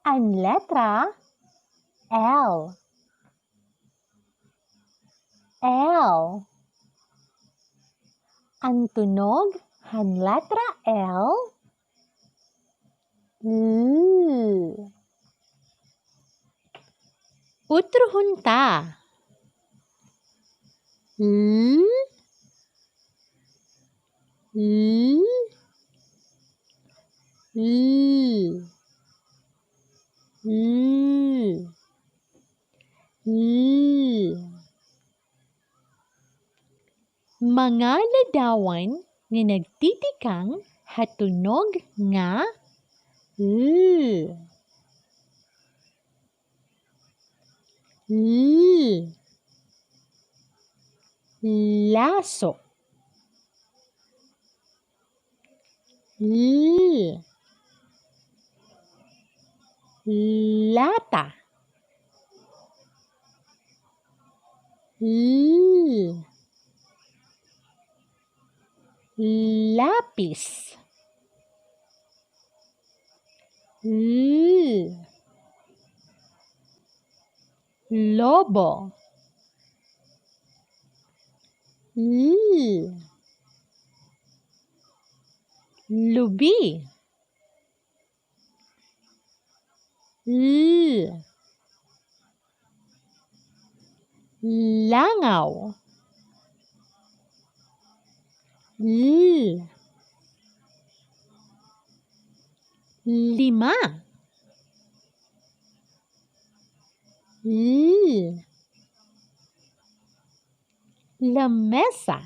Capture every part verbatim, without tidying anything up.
An letra L. L. An tunog han letra L. L. Utrohon ta. L. L. L. L. L. Mga ladawan nga nagtitikang ha tunog nga L. L. Laso. L. Lata. L. Lapis. L. Lobo. L. Lubi. L. Langaw. L. Lima. L. Lamesa.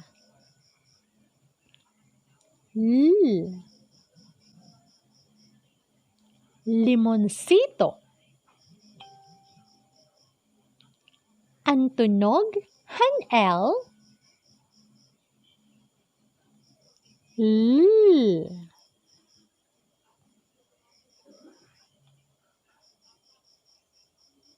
L. Limonsito. An tunog han L. L.